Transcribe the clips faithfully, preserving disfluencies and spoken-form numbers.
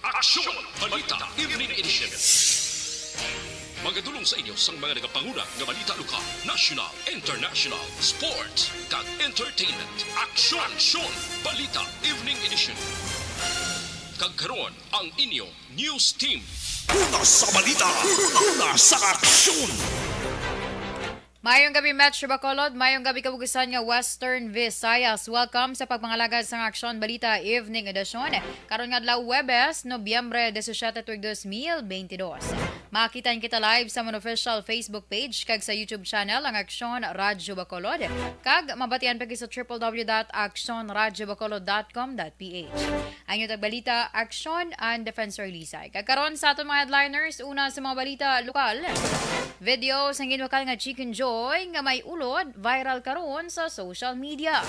Aksyon! Balita Evening Edition. Magadulong sa inyo sang mga nagapanguna nga balita lokal, national, international, sports, kag entertainment. Aksyon! Aksyon! Balita Evening Edition. Kag karon, ang inyo news team. Una sa balita, una sa aksyon. Mayong gabi, Metro Bacolod. Mayong gabi, kabugusan nga Western Visayas. Welcome sa pagpangalagad sang Aksyon Balita Evening Edition. Karon nga adlaw, Huwebes, Nobyembre disisiete, tuig dos mil beintidos. Makita kita live sa amon official Facebook page kag sa YouTube channel, ang Aksyon Radyo Bacolod. Kag mabatian pa kita sa triple W dot aksyon radyo bacolod dot com dot P H. Ang inyo tagbalita, Aksyon and Defensor Lisay. Kag karon sa aton mga headliners, una sa mga balita lokal. Video sang ginwakal nga Chicken Joy nga may ulod, viral karon sa social media.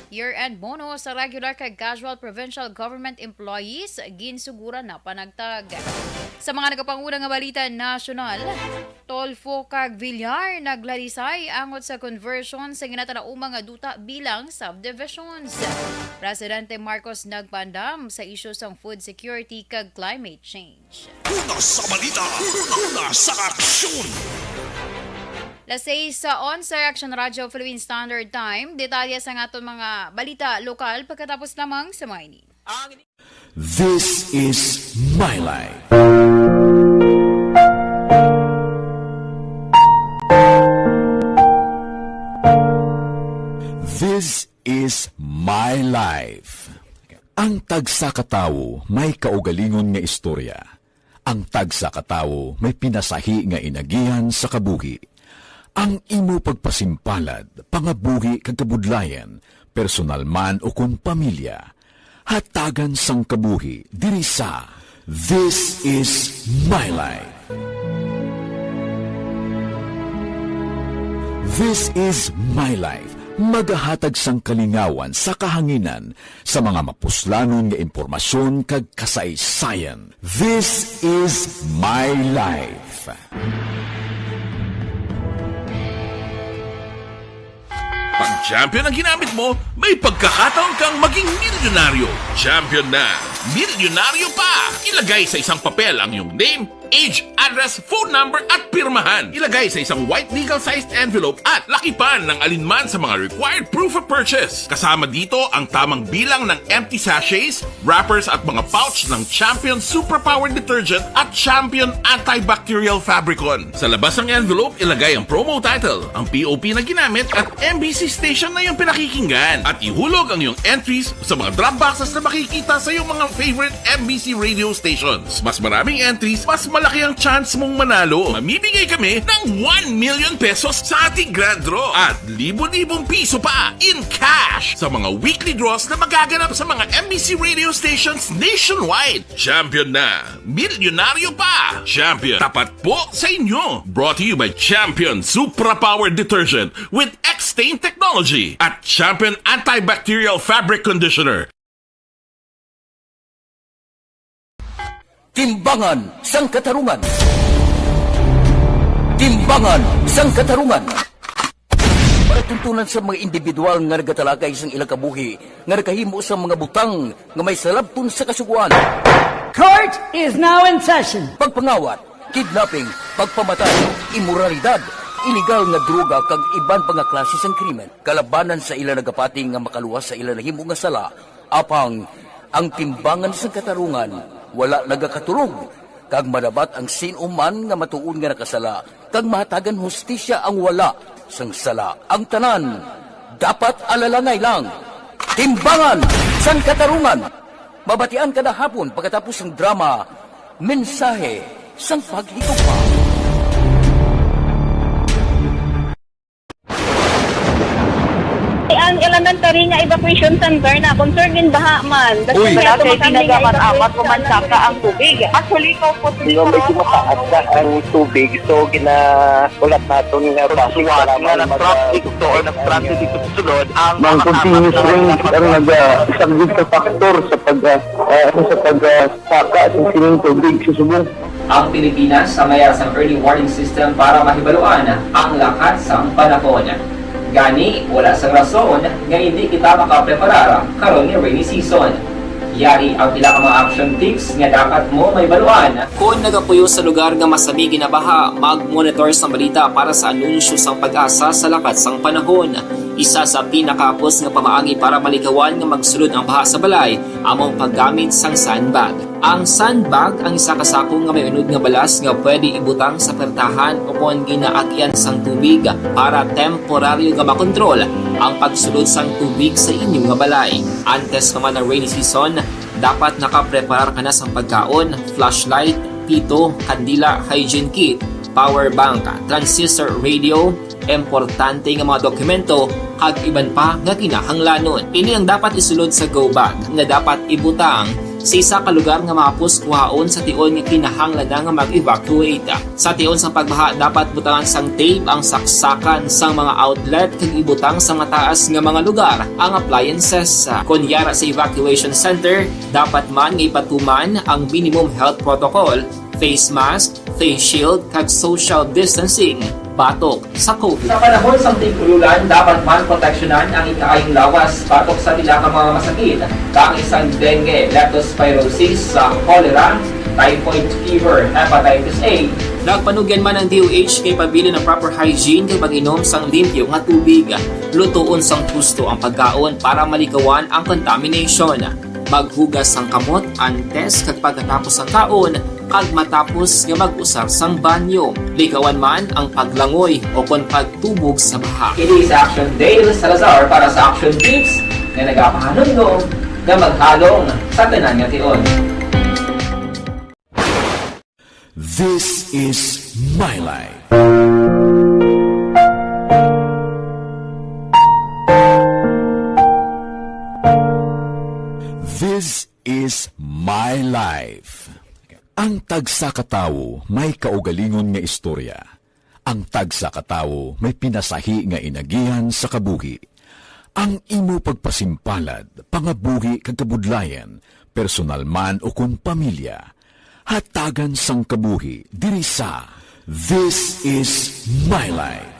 Year-end bonus sa regular kag casual provincial government employees, ginsuguran na panagtag. Sa mga nagapanguna nga balita nasyonal, Tulfo kag Villar naglalisay angot sa conversion sa ginatanauma nga duta bilang subdivisions. Presidente Marcos nagpaandam sa isyu sang food security kag climate change. Una sa balita, una sa aksyon. Las seis sa onse, Aksyon Radyo Philippine Standard Time. Detalye sa aton mga balita lokal pagkatapos lamang sa mga ini. Ang This is my life. This is my life. Ang tagsa ka tawo may kaugalingon nga istorya. Ang tagsa ka tawo may pinasahi nga inagihan sa kabuhi. Ang imo pagpasimpalad, pangabuhi kag kabudlayan, personal man ukon pamilya, hatagan sang kabuhi diri sa This Is My Life. This Is My Life, magahatag sang kalingawan sa kahanginan sa mga mapuslanon nga impormasyon kag kasaysayan. This Is My Life. Pag Champion ang ginamit mo, may pagkakataon kang maging milyonaryo. Champion na, milyonaryo pa! Ilagay sa isang papel ang iyong name, age, address, phone number, at pirmahan. Ilagay sa isang white legal-sized envelope at lakipan ng alinman sa mga required proof of purchase. Kasama dito ang tamang bilang ng empty sachets, wrappers, at mga pouch ng Champion Suprapower Detergent at Champion Antibacterial Fabricon. Sa labas ng envelope, ilagay ang promo title, ang P O P na ginamit, at M B C station na iyong pinakikinggan. At ihulog ang iyong entries sa mga drop boxes na makikita sa iyong mga favorite M B C radio stations. Mas maraming entries, mas malaki ang chance mong manalo. Mamimigay kami ng one million pesos sa ating grand draw at libo-libong piso pa in cash sa mga weekly draws na magaganap sa mga M B C radio stations nationwide. Champion na! Milyonaryo pa! Champion, tapat po sa inyo! Brought to you by Champion Supra Power Detergent with X-Stain Technology at Champion Antibacterial Fabric Conditioner. Timbangan sang Katarungan. Timbangan sang Katarungan. Para tuntunan sa mga individual nga nagatalakay sang ilang kabuhi nga nakahimo sang mga butang nga may salabton sa Kasugoan. Court is now in session. Pagpangawat, kidnapping, pagpamatay, imoralidad, iligal nga droga kag iban pa nga klase sang krimen kalabanan sa ila nagapati nga makaluwas sa ila nahimo nga sala. Apang ang timbangan sang katarungan wala nagakaturog, kag madabat ang sin-o man nga matuod nga nakasala, kag mahatagan hustisya ang wala sang sala. Ang tanan dapat alalangay lang. Timbangan sang Katarungan. Mabatian kada hapon pagkatapos sang drama, Mensahe sang Paghigugma. Ang elementary nga evacuation center na concern gin baha man. Uy! Wala kay ginagamat-amat, umansaka ang tubig. Actually, ikaw po, Hindi, medyo mataas na ang tubig. So, gina-, ulat naton nga base nga para na mag-, traffic to or nag-traffic dito sa sulod, ang Mang continuous rain ang naga-, isang big factor sa pag-, ah, ah, sa pag-, ah, saka sa sining tubig sa subong. Ang Pilipinas sa mayara sang early warning system para mahibaluan ang lakat sang panahon. Gani, wala sang rason nga hindi kita makapreparar karon nga rainy season. Yari ang pila ka mga action tips nga dapat mo mahibaluan. Kon nagapuyo sa lugar nga masami ginabaha, mag-monitor sang balita para sa anunsyo sang PAGASA sa lakat sang panahon. Isa sa pinakahapos nga pamaagi para malikawan nga magsulod ang baha sa balay amo ang paggamit sang sandbag. Ang sandbag ang isa ka sako nga may unod nga balas nga pwede ibutang sa pertahan ukon ginaagyan sang tubig para temporaryo nga makontrol ang pagsulod sang tubig sa inyo nga balay. Antes pa man ang rainy season, dapat nakapreparar ka na sang pagkaon, flashlight, pito, kandila, hygiene kit, power bank, transistor radio, importante nga mga dokumento, kag iban pa nga kinahanglanon. Ini ang dapat isulod sa go bag nga dapat ibutang sa isa ka lugar nga mahapos kuhaon sa tion nga kinahanglan na nga mag-evacuate. Sa tion sang pagbaha, dapat butangan sang tape ang saksakan sang mga outlet kag ibutang sa mataas nga mga lugar ang appliances. Kon yara sa evacuation center, dapat man nga ipatuman ang minimum health protocol, face mask, face shield, kag social distancing batok sa COVID. Sa panahon sang tig-ululan, dapat man proteksyonan ang ikaayong lawas batok sa pila ka mga masakit, kaangay sang dengue, leptospirosis, sa cholera, typhoid fever, hepatitis A. Nagpanugyan man ang D O H kay pabilin ang proper hygiene kag pag-inom sang limpyo nga tubig. Lutoon sang husto ang pagkaon para malikawan ang contamination. Maghugas sang kamot antes kag pagkatapos sang kaon kag matapos nga mag-usar sang banyo. Likawan man ang paglangoy o kon pagtubog sa baha. Kini si Action Dale Salazar para sa Action Tips nga nagapahanumdom nga maghalong sa tanan nga tion. This is my life. This is my life. Ang tagsa ka tawo may kaugalingon nga istorya. Ang tagsa ka tawo may pinasahi nga inagihan sa kabuhi. Ang imo pagpasimpalad, pangabuhi kag kabudlayan, personal man ukon pamilya, hatagan sang kabuhi diri sa This Is My Life.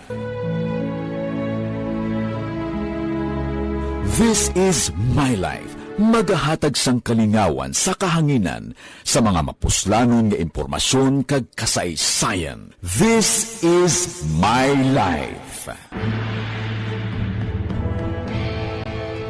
This Is My Life, magahatag sang kalingawan sa kahanginan sa mga mapuslanon nga impormasyon kag kasaysayan. This Is My Life.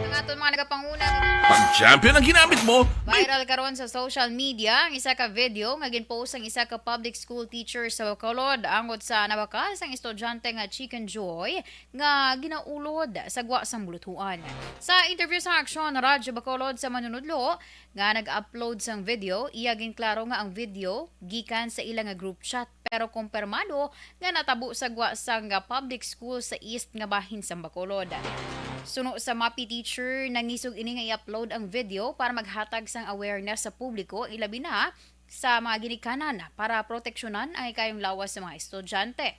Ang aton mga nagapanguna. Pag champion ang ginamit mo, may viral karon sa social media ang isa ka video nga ginpost sang isa ka public school teacher sa Bacolod, angot sa nabakal sang estudyante nga Chicken Joy nga ginaulod sa gwa sang buluthuan. Sa interview sa Aksyon Radyo Bacolod sa manunudlo nga nag-upload sang video, iya ginklaro nga ang video gikan sa ila nga group chat, pero kumpirmado nga natabo sa gwa sang public school sa East nga bahin sang Bacolod. Suno sa MAPEH teacher, nangisog ini nga i-upload ang video para maghatag sang awareness sa publiko, ilabi na sa mga ginikanan para proteksyonan ang ikayong lawas sa mga estudyante.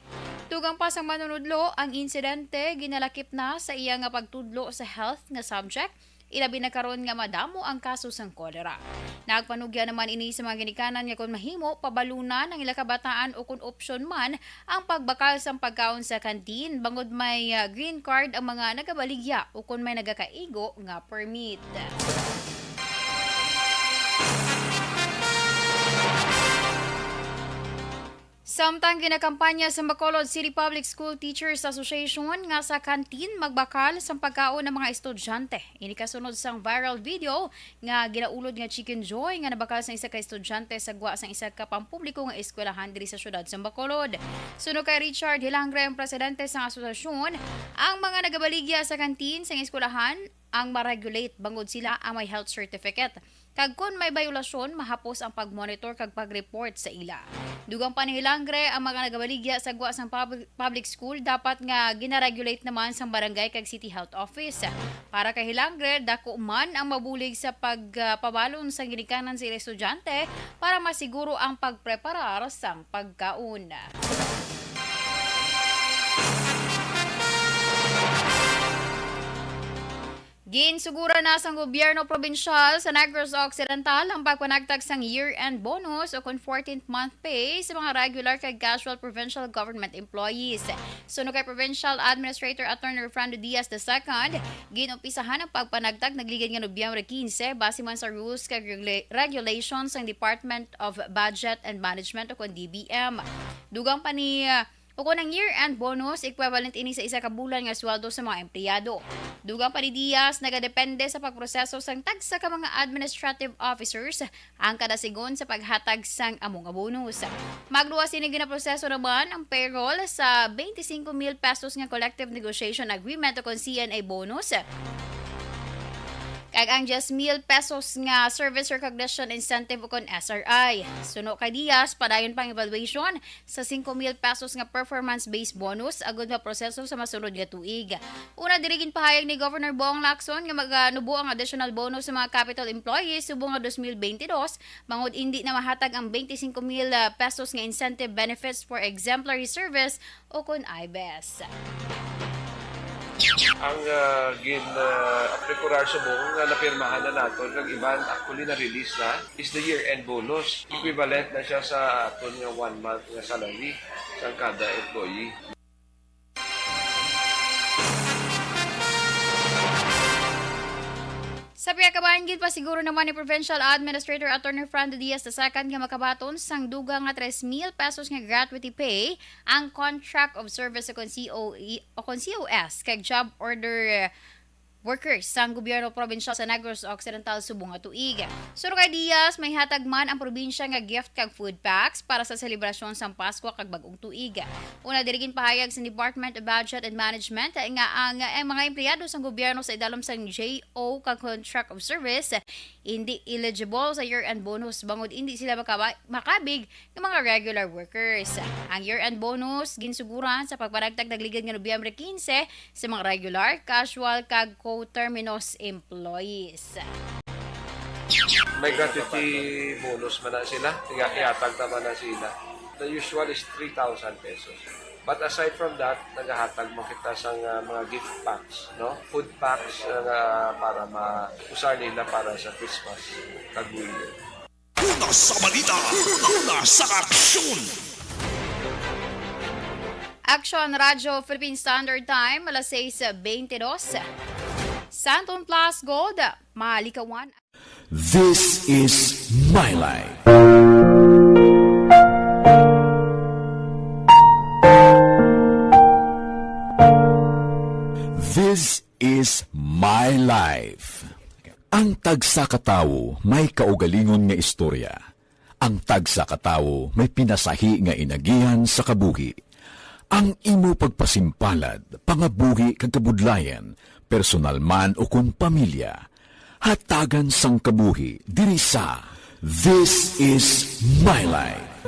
Dugang pa sang manunudlo, ang insidente ginalakip na sa iya nga pagtudlo sa health nga subject, ilabi na karon nga madamo ang kaso sang kolera. Nagpanugya naman ini sa mga ginikanan nga kon mahimo, pabalunan ang ila kabataan o kon opsyon man ang pagbakal sang pagkaon sa kantin, bangod may, ah, green card ang mga nagabaligya o kon may nagakaigo nga permit. Samtang ginakampanya sa Bacolod City Public School Teachers Association nga sa kantin magbakal sang pagkaon ang mga estudyante. Ini kasunod sang viral video nga ginaulod nga Chicken Joy nga nabakal sang isa ka estudyante sa gwa sang isa ka pampubliko nga eskwelahan diri sa siyudad sang Bacolod. Suno kay Richard Hilangre, ang presidente sang asosasyon, ang mga nagabaligya sa kantin sang eskwelahan ang ma-regulate bangod sila ang may health certificate. Kag kon may bayolasyon, mahapos ang pag-monitor kag pag-report sa ila. Dugang pa ni Hilangre, ang mga nagabaligya sa gwa sang pub-, public school dapat nga gina-regulate naman sang barangay kag city health office. Para kay Hilangre, dako man ang mabulig sa pagpabalon sang ginikanan sa ila estudyante para masiguro ang pagpreparar sang pagkaon. Ginsugura na sang gobyerno probinsyal sa Negros Occidental ang pagpanagtag sang year-end bonus o kon fourteenth month pay sa mga regular kag casual provincial government employees. Suno kay Provincial Administrator Attorney Refrando Diaz the second, gin-umpisahan ang pagpanagtag nagligad nga Nobyembre quince base man sa rules kag regula-, regulations sang Department of Budget and Management o kon D B M. Dugang pa ni, ah, o kon ang year-end bonus, equivalent ini sa isa ka bulan nga sweldo sa mga empleyado. Dugang pa ni Diaz, nagadepende sa pagproseso sang tagsa ka mga administrative officers ang kada sigon sa paghatag sang amo nga bonus. Magluwas ini, ginaproseso naman ang payroll sa twenty-five mil pesos nga collective negotiation agreement o kon C N A bonus, kag ang diyes mil pesos nga service recognition incentive o kon S R I. Suno kay Diaz, padayon pang evaluation sa singko mil pesos nga performance-based bonus agud maproseso sa masunod nga tuig. Una diri, ginpahayag ni Governor Bong Lacson nga maganubo ang additional bonus sa mga capital employees subong nga dos mil bente dos, bangod indi na mahatag ang twenty-five mil pesos nga incentive benefits for exemplary service o kon I B E S. Ang, ah, gin, ah, apreparar subong nga napirmahan na naton kag iban actually na-release na is the year-end bonus. Equivalent na siya sa aton nga one month nga salary sang kada employee. Sa pihak ka bahin, ginpasiguro naman ni Provincial Administrator Attorney Fernando Diaz the second nga makabaton sang dugang nga tres mil pesos nga gratuity pay ang contract of service o kon C O E, o kon C O S, kag job order workers sang gobyerno probinsyal sa Negros Occidental subong nga tuig. Suno kay Diaz, may hatag man ang probinsya nga gift kag food packs para sa selebrasyon sang Pasko kag Bag-ong Tuig. Una diri, ginpahayag sa Department of Budget and Management nga ang, ang mga empleyado sang gobyerno sa idalom sang J O kag contract of service hindi eligible sa year-end bonus bangod hindi sila makaba-, makabig nga mga regular workers. Ang year-end bonus ginsuguran sa pagpanagtag nagligad nga Nobyembre quince sa mga regular, casual, kag coterminous employees. May gratuity bonus man na sila, iya-, ihatag naman na sila. The usual is three thousand pesos. But aside from that, nagahatag man kita sang, ah, mga gift packs, no? Food packs, ah, nga para ma-usar nila para sa Christmas kag New Year. Una sa balita, una sa aksyon. Aksyon Radyo Philippine Standard Time, alas sais bente dos. Santon Plus Gold, malikawan. This is My Life. This is My Life. Ang tagsa ka tawo may kaugalingon nga istorya. Ang tagsa ka tawo may pinasahi nga inagihan sa kabuhi. Ang imo pagpasimpalad, pangabuhi kag kabudlayan, personal man o kon pamilya, hatagan sang kabuhi diri sa This is My Life.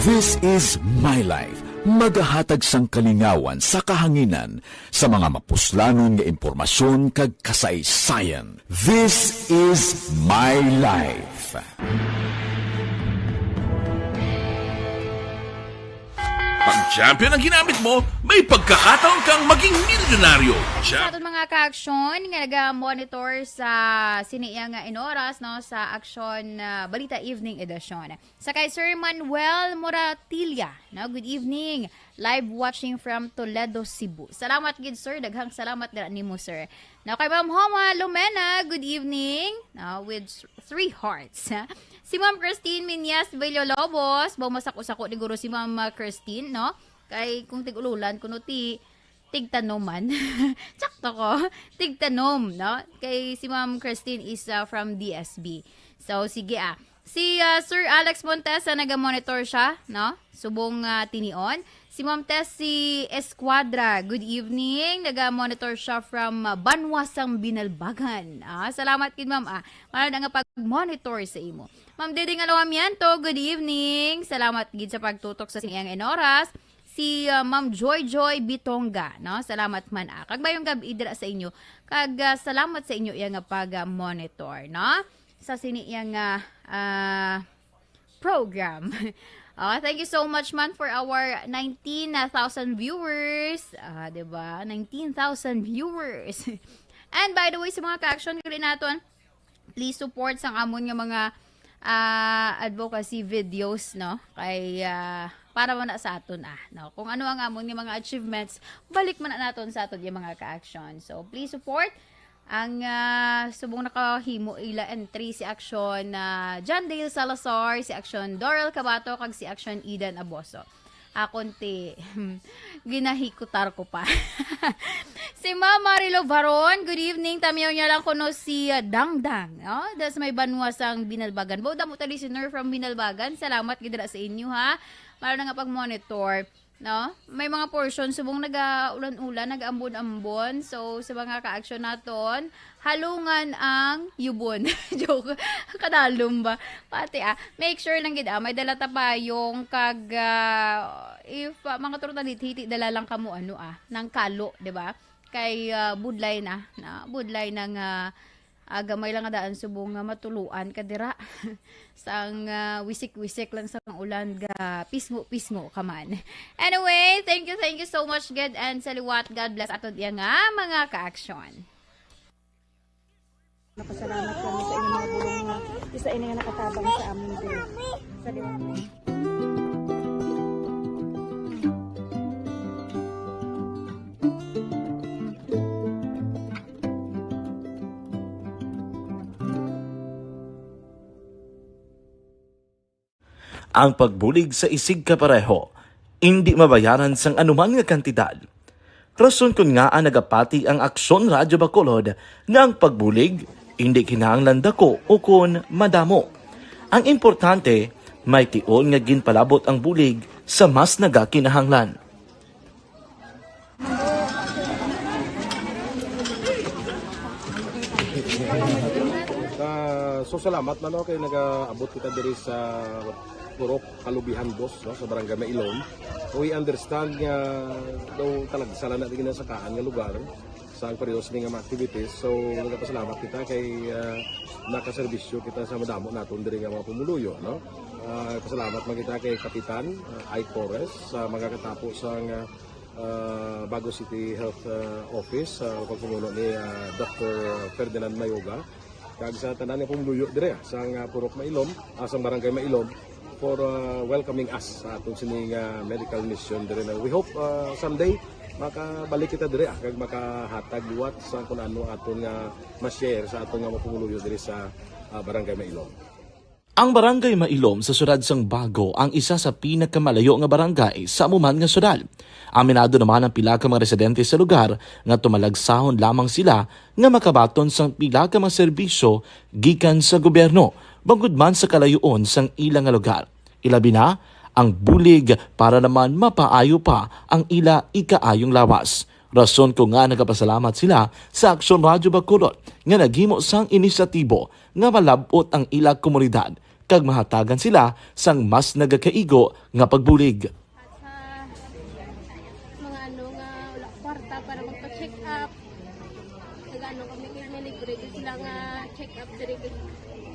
This is My Life, magahatag sang kalingawan sa kahanginan sa mga mapuslanon nga impormasyon kag kasaysayan. This is My Life. Pag champion ang ginamit mo, may pagkakataon kang maging milyonaryo. At sa aton mga ka-aksyon nga naga-monitor sa sini iya nga inoras, no, sa Aksyon, ah, Balita Evening Edition. Sa kay Sir Manuel Moratilla, no, good evening. Live watching from Toledo, Cebu. Salamat gid, sir. Daghang salamat dira nimo, sir. Now, kay Ma'am Homa Lumena, good evening. No, with s-, three hearts. Si Ma'am Christine Minyas Villalobos, ba masako-sako ni guro si Ma'am, ah, Christine, no? Kay kung tig-ululan, kuno ti-, tigtanoman. Sakto ko, tigtanom, no? Kay si Ma'am Christine is, ah, from D S B. So, sige, ah. Si, ah, Sir Alex Montesa, naga-monitor siya, no? Subong, ah, tinion. Si Ma'am Tessie Escuadra, good evening. Naga-monitor siya from, ah, Banwa sang Binalbagan. Ah, salamat gid, ma'am, ah. Mao na nga pag-monitor sa imo. Ma'am Diding Alojamiento, good evening. Salamat gid sa pagtutok sa sini nga inoras. Si, ah, Ma'am Joy Joy Bitonga, no? Salamat man, ah. Kag mayong gab-i dira sa inyo. Kag, ah, salamat sa inyo iya nga pag-monitor, no? Sa sini iya nga, ah, program. Ah, thank you so much man for our nineteen thousand viewers. Ah, 'di ba? Nineteen thousand viewers. And by the way, sa mga ka-action, gali naton, please support sang amon nga mga, ah, advocacy videos, no? Kay, ah, para man na sa aton, ah, no? Kung ano ang amon nga mga achievements, balik man na naton sa aton yung mga ka-action. So, please support ang, ah, subong nakahimo ila entry si action, ah, John Dale Salazar, si action Doral Cabato, kag si action Eden Aboso. Akon ti, ginahikutar ko pa. Si Ma'am Marilo Baron, good evening. Tamiyaw niya lang kuno si, ah, Dangdang, no? Das may banwa sang Binalbagan. Bo, damo ta listener from Binalbagan. Salamat gid dira sa inyo, ha. Maro na nga pag-monitor, no? May mga portion subong nagaulan-ulan, nagaambon-ambon. So, sa mga ka-action naton, halungan ang yubon. Joke. Kadalom ba? Pati, ah, make sure lang gid, ah, may dala ta payong kag, ah, if, ah, mga tropa, hiti-hiti dala lang kamo, ano, ah, ng kalo, 'di ba? Kay, ah, budlay na, na, budlay na nga, ah, gamay lang nga daan subong nga matuluan ka dira. Sang, ah, wisik-wisik lang sang ulan, ga pisngo-pisngo ka man. Anyway, thank you, thank you so much, gid, and sa liwat, God bless aton iya nga mga ka-action. Napasalamat kami sa inyong mga bulong nga isa ini nga nakatabang sa amin diri. Sa liwat. Ang pagbulig sa isigkapareho indi mabayaran sang anuman nga kantidad. Rason kon ngaa nagapati ang Aksyon Radyo Bacolod nga ang pagbulig indi kinahanglan dako ukon madamo. Ang importante, may tion nga ginpalabot ang bulig sa mas nagakinahanglan. Ah, so, salamat man, no, kay nagaabot kita diri sa Purok Kalubihan Dos, no, sa Barangay Mailom. We understand nga daw talagsa lang na ginasakaan nga lugar sa ang periodo sini nga mga activities. So, nagapasalamat kita kay, ah, nakaserbisyo kita sa madamo naton diri nga mga pumuluyo, no? Ah, pasalamat man kita kay Kapitan, ah, Ike Torres, sa magakatapo sa nga, ah, Bago City Health, ah, Office, sa pagpamuno ni, ah, Doctor Ferdinand Mayoga, kag sa tanan nga pumuluyo dire, ah, sa nga Purok Mailom, ah, sa Barangay Mailom, for, ah, welcoming us sa aton sining, ah, medical mission dire na. We hope, ah, someday makabalik kita dire, ah, kag makahatag liwat sa kung ano aton nga ma-share sa aton nga mga pumuluyo dire sa, ah, Barangay Mailom. Ang Barangay Mailom sa siyudad sang Bago ang isa sa pinakamalayo nga barangay sa amo man nga siyudad. Aminado naman ang pila ka mga residente sa lugar nga tumalagsahon lamang sila nga makabaton sang pila ka mga serbisyo gikan sa gobyerno, bangod man sa kalayoon sang ila nga lugar. Ilabi na ang bulig para naman mapaayo pa ang ila ikaayong lawas. Rason kon ngaa nagapasalamat sila sa Aksyon Radyo Bacolod nga naghimo sang inisyatibo nga malab-ot ang ila komunidad kag mahatagan sila sang mas nagakaigo nga pagbulig. At sa mga ano nga wala kwarta para magpa-check up, nag-ano kami kay may libre gyud sila nga check up diri, kay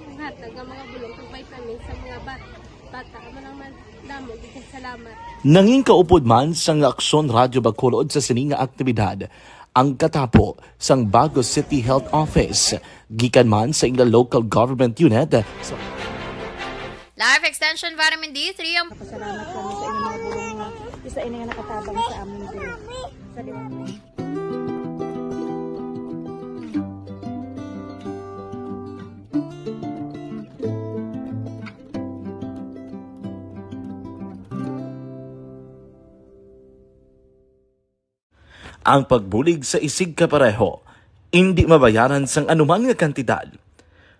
ang hatag nga mga bulong kag vitamins sa mga ba-, bata. Amo lang man, damo gyud kay salamat. Nangin kaupod man sang Aksyon Radyo Bacolod sa sini nga aktibidad ang katapo sang Bago City Health Office, gikan man sa ila local government unit. Life Extension Vitamin D three ang Pasalamat kami sa inyong mga bulong nga isa ini nga nakatabang sa amin diri. Sa liwat. Ang pagbulig sa isigkapareho indi mabayaran sang anuman nga kantidad.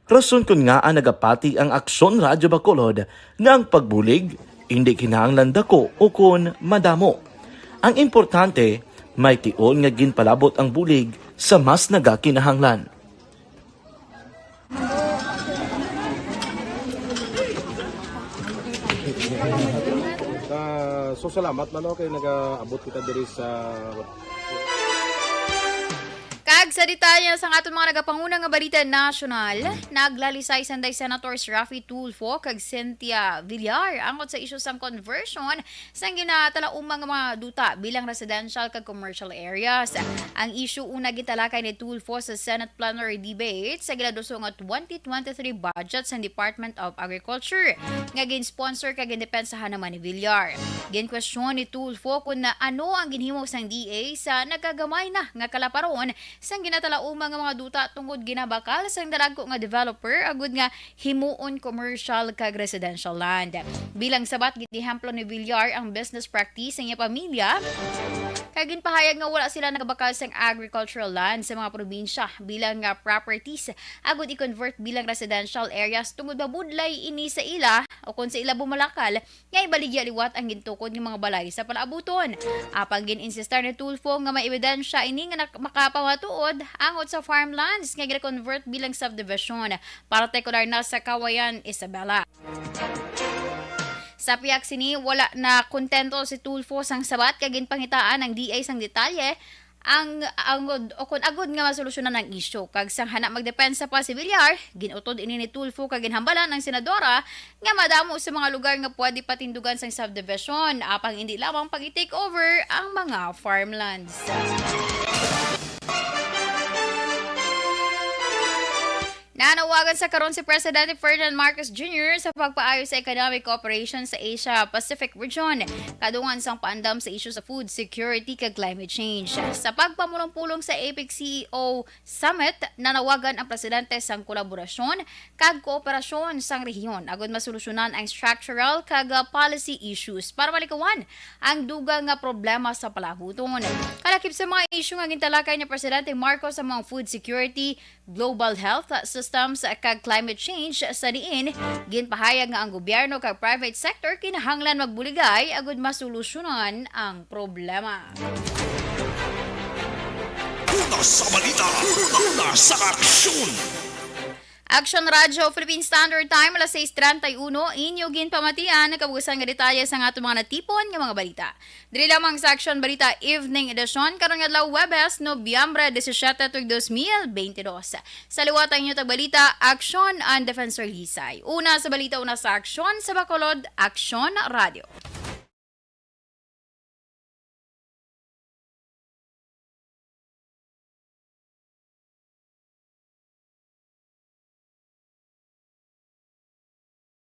Rason kon ngaa nagapati ang Aksyon Radyo Bacolod nga ang pagbulig indi kinahanglan dako ukon madamo. Ang importante, may tion nga ginpalabot ang bulig sa mas nagakinahanglan. Ah, so, salamat man, no, kay nagaabot kita diri sa Kag Sa detalye sa aton mga nagapanguna nga balita nasyonal, naglalisay sanday Senators Raffy Tulfo kag Cynthia Villar angot sa isyu sang conversion sang ginatalaumang nga mga duta bilang residential kag commercial areas. Ang isyu una gitalakay ni Tulfo sa Senate plenary debate sa ginaduso nga twenty twenty-three budget sang Department of Agriculture nga gin-sponsor kag gindepensahan naman ni Villar. Ginkwestiyon ni Tulfo kung na ano ang ginhimo sang D A sa nagagamay na nga kalaparon sang ginatalaumang nga mga duta tungod ginabakal sang dalagko nga developer agud nga himuon commercial kag residential land. Bilang sabat, ginehemplo ni Villar ang business practice sa iya pamilya, kag ginpahayag nga wala sila nagabakal sang agricultural land sa mga probinsya bilang nga properties agud i-convert bilang residential areas tungod mabudlay ini sa ila o kon sa ila bumalakal nga ibaligya liwat ang gintukod nga mga balay sa palaabuton. Apang gin-insistar ni Tulfo nga may ebidensya ini nga nak-, makapamatuod angot sa farmlands nga gina-convert bilang subdivision, partikular na sa Cauayan, Isabela. Sa pihak sini, wala na kontento si Tulfo sang sabat kag ginpangitaan ang D A sang detalye ang, ang, o kon agud nga masolusyonan ang isyu. Kag sang hana magdepensa pa si Villar, gin-utod ini ni Tulfo kag ginhambalan ang senadora nga madamo sa mga lugar nga pwede patindugan sang subdivision, apang indi lamang pag-i-take over ang mga farmlands. Nanawagan sa karon si Presidente Ferdinand Marcos Junior sa pagpaayo sa economic cooperation sa Asia-Pacific region, kadungan sang paandam sa isyu sa food security kag climate change. Sa pagpamulong-pulong sa APEC C E O Summit, nanawagan ang presidente sang kolaborasyon kag kooperasyon sang rehiyon agud masolusyonan ang structural kag, ah, policy issues para malikawan ang dugang nga problema sa palaabuton. Kalakip sa mga isyu nga gintalakay ni Presidente Marcos sa mga food security, global health systems, kag climate change, sa diin ginpahayag nga ang gobyerno kag private sector kinahanglan magbuligay agud masolusyonan ang problema. Una sa balita, una sa aksyon. Action Radio Philippine Standard Time, alas sais treinta y uno, inyo ginpamatian ang kabugasan nga detalye sa aton mga natipon nga mga balita. Diri lamang sa Action Balita Evening Edition karon nga adlaw, Huwebes, Nobyembre disisiete, tuig dos mil beintidos. Sa liwat ang inyo tagbalita, Action and Defensor Lisay. Una sa balita, una sa aksyon, sa Bacolod, Action Radio.